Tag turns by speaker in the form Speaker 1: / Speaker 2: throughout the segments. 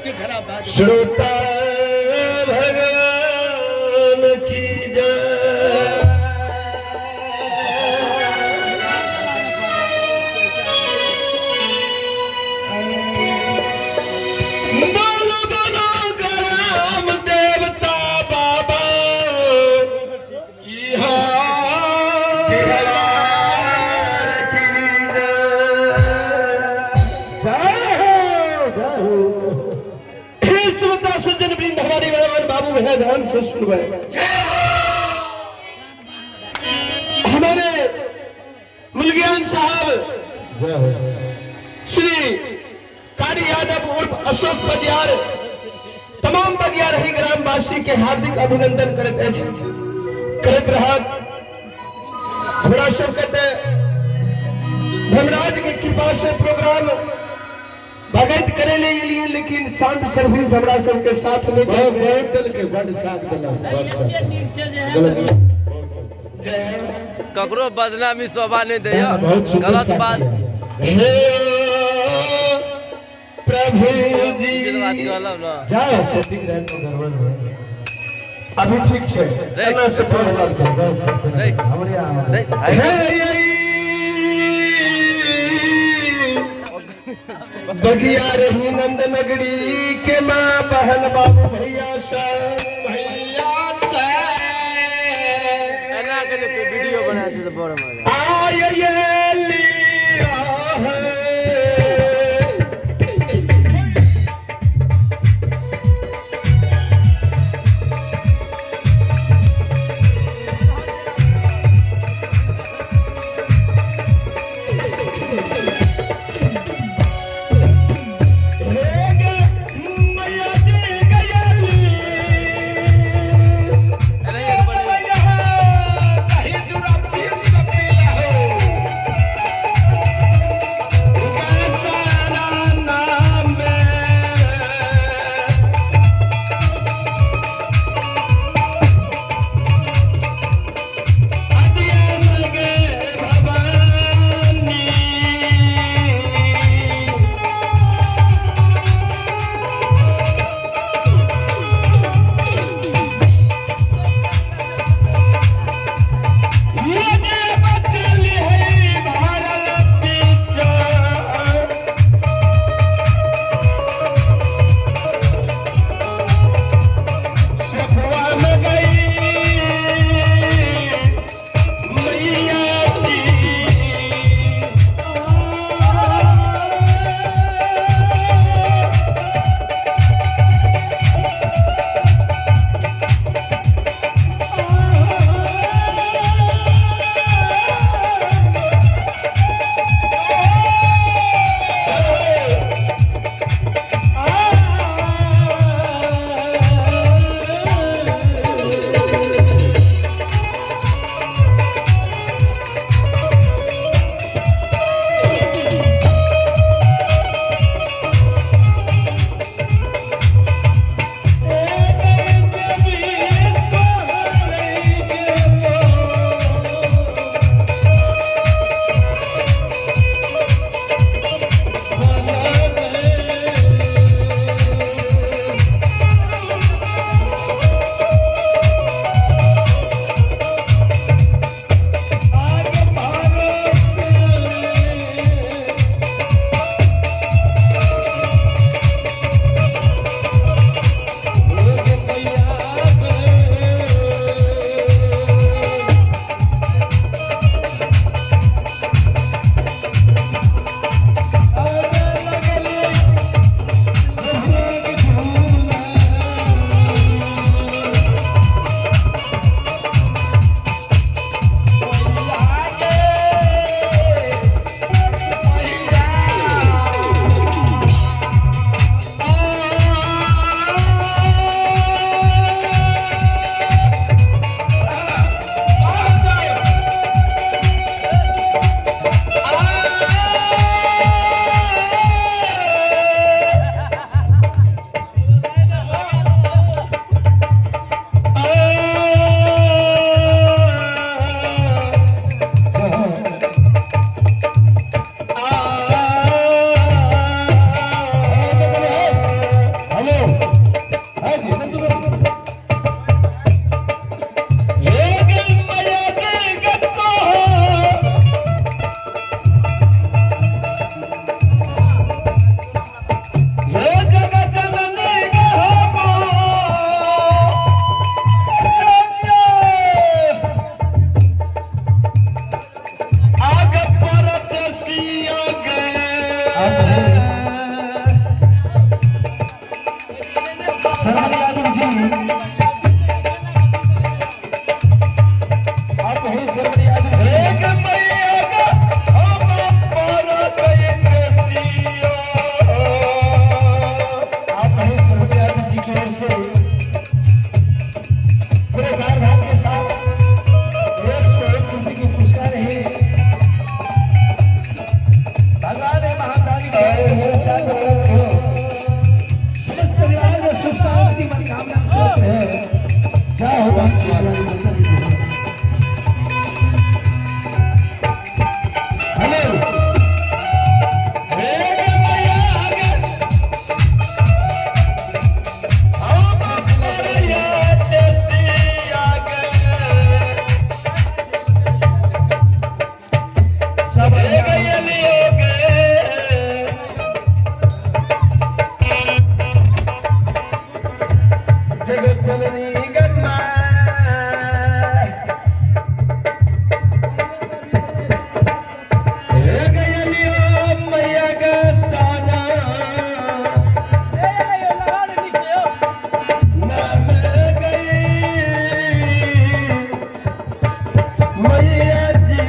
Speaker 1: श्रोता भगवान की जय। बोलो बोलो ग्राम देवता बाबा की जय हो, जय हो। हे श्रोता सज्जन वृंद, हमारे भगवान बाबू भैया ध्यान से सुनवे। हमारे मुलगियान साहब
Speaker 2: जय हो
Speaker 1: श्री कारी यादव उर्फ अशोक बजियार तमाम बगियारही ग्रामवासी के हार्दिक अभिनंदन करत अछि, करत रहत। हमरा सबके तऽ धर्मराज के कृपा से प्रोग्राम भगत करे ले गेलिए, लेकिन साउंड सर्विस हमरा सबके साथ नहीं
Speaker 2: बहुत
Speaker 1: देलकै।
Speaker 2: बहुत देलकै, बड साथ देलक, बड साथ गलत।
Speaker 1: जय
Speaker 3: ककरो बदनामी शोभा नहीं दैया,
Speaker 2: बहुत सुंदर
Speaker 3: गलत
Speaker 2: साथ
Speaker 3: बात
Speaker 2: दिया।
Speaker 1: हे प्रभु जी,
Speaker 3: उचित बात कहलहुँ ना।
Speaker 2: जाओ सेटिंग रहल तो गड़बड़ हो।
Speaker 1: अभी ठीक छै,
Speaker 3: रे।
Speaker 1: एना से थोड़ा
Speaker 2: सब छै, सब छै।
Speaker 3: रे।
Speaker 2: हमरे यहाँ
Speaker 3: नहीं,
Speaker 1: हे बगिया रही नंद नगरी के माँ बहन बाबू भैया सब
Speaker 4: भैया से
Speaker 3: एना के जे कोई वीडियो बना दे तऽ बड़ मजा।
Speaker 1: आय ये लिया है। मैया जी गयली।
Speaker 3: एनाहिए बनेबै।
Speaker 4: दही चूड़ा पीस के पीला।
Speaker 2: श्रवण यादव जी, आप हैं श्रवण यादव जी।
Speaker 1: एक मैया का हम पर गए
Speaker 2: आप हैं श्रवण यादव जी की ओर से पूरे सार भाग के साथ 101 रुपए की पुरस्कार है। भगवान है महादानी के संसार में प्राप्त हो, समस्त परिवार में सुख शांति मनोकामना करते हैं। जय हो राम की। हेलो।
Speaker 1: एक मैया के हम पर सिया गए।
Speaker 2: सब
Speaker 1: गए गए। जगत जननी गन्मा हे गयलियो मैया ग साना नाम गई मैया जी।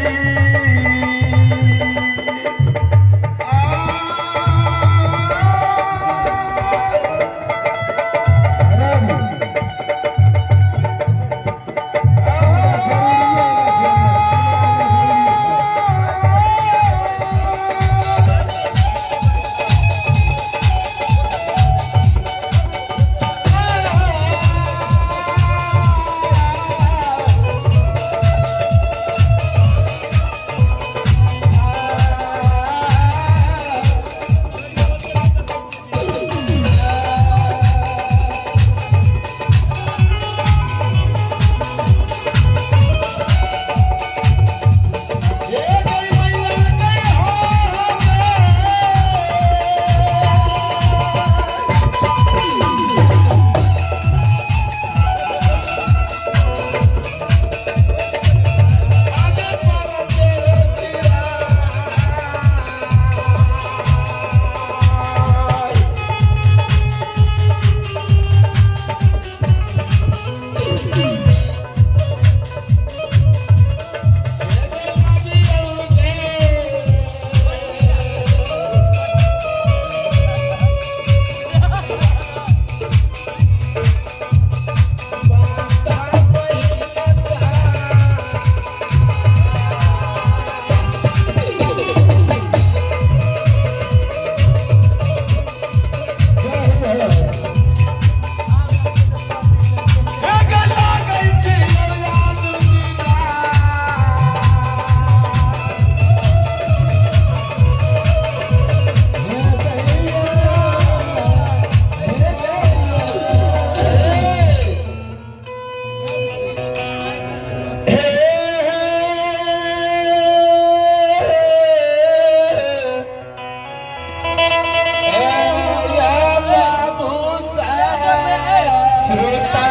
Speaker 1: श्रोता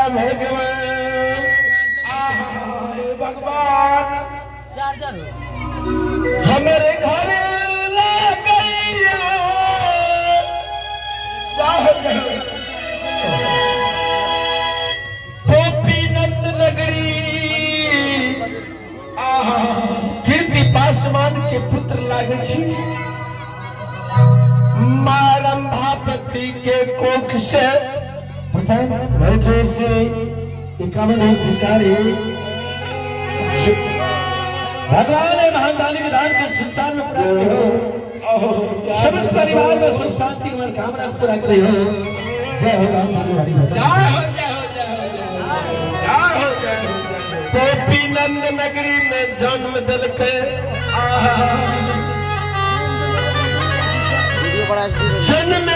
Speaker 1: भगवान,
Speaker 4: भगवान
Speaker 1: हमारे घर गैया गोपी नंद नगरी कीर्ति पासवान के पुत्र लागे छी। माँ रंभापति के कोख से
Speaker 2: प्रसाद भाई की ओर से 51 एक पुरस्कार है। भगवान है महादानी विधान के संसार में प्राप्त हो, समस्त परिवार में सुख शांति और कामना पूरा करी हो। जय हो राम भगवान हरि।
Speaker 4: जय हो जय हो जय हो जय हो जय हो।
Speaker 1: गोपी नंद नगरी में जन्म दिलके।
Speaker 3: वीडियो बड़ा
Speaker 1: जन्म